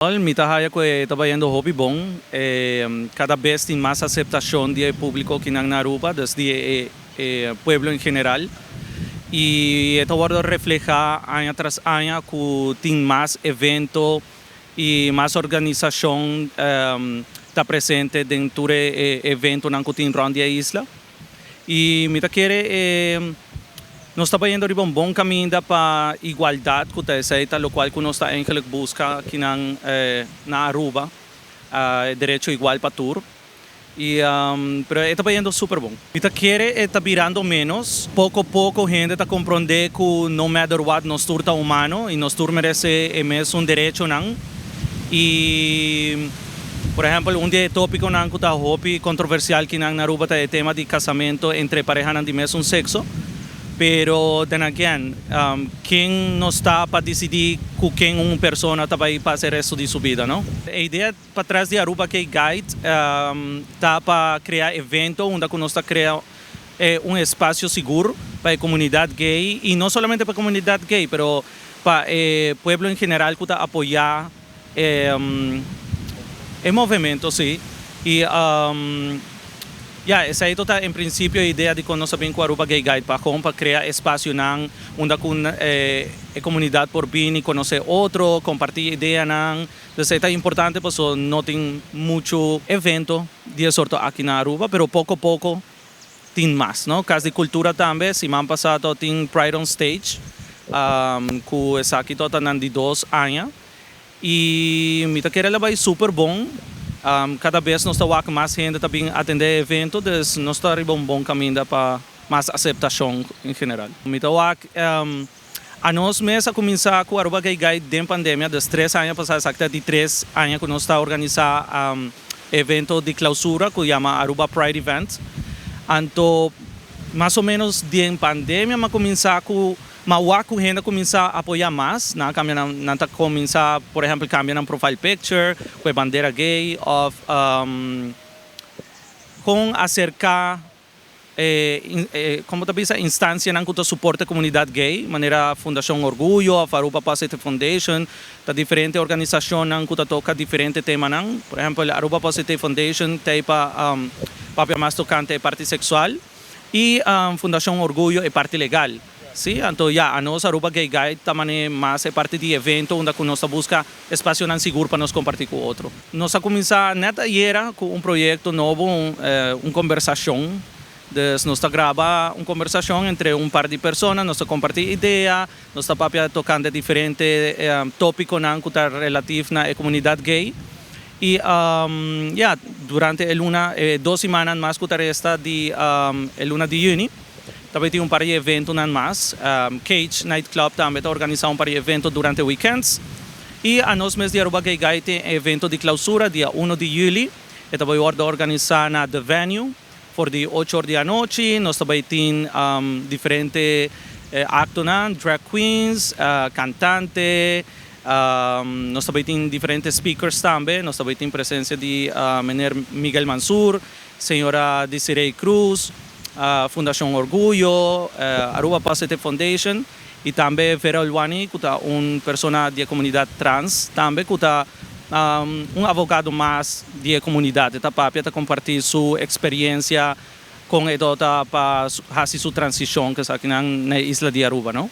Mi ta haya cu e ta bayendo hopi bon. Cada bes tin mas aceptacion di e publico akinan na Aruba, dus di e pueblo en general. Y e ta wordo refleha aña tras aña cu tin mas evento y mas organisacion ta presente den tur e eventonan cu tin rond di e isla. Y mi ta kere nos ta bayendo riba un bon caminda pa igualdad, cu ta esey ta locual cu nos ta eigenlijk busca akinan na Aruba, derecho igual pa tur. Y pero e ta bayendo super bon. Mi ta kere e ta birando menos. Poco poco hende ta compronde cu no matter what, nos tur ta humano y nos tur merece e mesun derechonan. Y, por ehempel, un di e topiconan cu ta hopi controversial akinan na Aruba ta e tema di casamento entre parehanan di mesun sexo. Pero then again, ken nos ta pa dicidi cu ken un persona ta bay pasa e resto di su bida, no? E idea patras di Aruba Gay Guide ta pa crea evento unda cu nos ta crea un espacio sigur pa e comunidad gay y no solamente pa e comunidad gay, pero pa e pueblo en general cu ta apoya e movimento, si. Y ya, esey ta en principio e idea di con nos a bin cu Aruba Gay Guide, pa gewoon pa crea espacionan unda cu e comunidad por bin y conoce otro, comparti ideanan. Entonces ta importante paso no tin mucho evento di e sorto aki na Aruba, pero poco poco tin mas, no? Cas di Cultura tambe, siman pasa tin Pride on Stage, cu esaki ta nan di 2 aña. Y mi ta kere el a bay super bon. Cada bes nos ta wak mas hende ta bin atende evento, dus nos ta riba un bon caminda pa mas aceptacion en general. Mi ta wak anos mes a cuminsa cu Aruba Gay Guide den pandemia, dus 3 aña pasa, exacto di 3 aña cu nos ta organisa evento di clausura cu yama Aruba Pride Event. Anto, mas o menos den pandemia, m'a cuminsa cu m'a wak cu hende cuminsa apoya mas, nan cambia nan, nan ta cuminsa, por ehempel, cambia nan profile picture cu bandera gay of con acerca con ta bisa, instancianan cu ta soporte comunidad gay, manera Fundacion Orguyo, of Aruba Positive Foundation, ta diferente organisacionnan cu ta toca diferente temanan. Por ehempel, Aruba Positive Foundation ta pa papia mas tocante e parti sexual y Fundacion Orguyo e parti legal. Si, anto ya, anos Aruba Gay Guide tambe mas e parti di evento unda cu nos ta busca espacionan sigur pa nos comparti cu otro. Nos a cuminsa net ayera cu un proyecto nobo, un conversacion. Dus nos ta graba un conversacion entre un par di persona, nos ta comparti idea, nos ta papia tocante diferente topiconan cu ta relativo na e comunidad gay. Y ya, durante e luna, 2 siman mas cu ta resta di e luna di juni, tambe tin un par di eventonan mas. Cage Nightclub tambe ta organisa un par di evento durante weekends. Y anos mes di Aruba Gay Guide tin evento di clausura dia 1 di juli. E ta bay wordo organisa na The Venue for di 8 or di anochi. Nos tambe tin diferente actonan, drag queens, cantante, nos tambe tin diferente speakers tambe. Nos tambe tin presencia di meneer Miguel Mansur, señora Desiree Cruz, Fundacion Orguyo, Aruba Positive Foundation y tambe Vera Ulwani, cu ta un persona di comunidad trans, tambe cu ta un abogado mas di comunidad. Ta papia ta comparti su experiencia con e ta pa haci su transicion cu aki na isla di Aruba, no?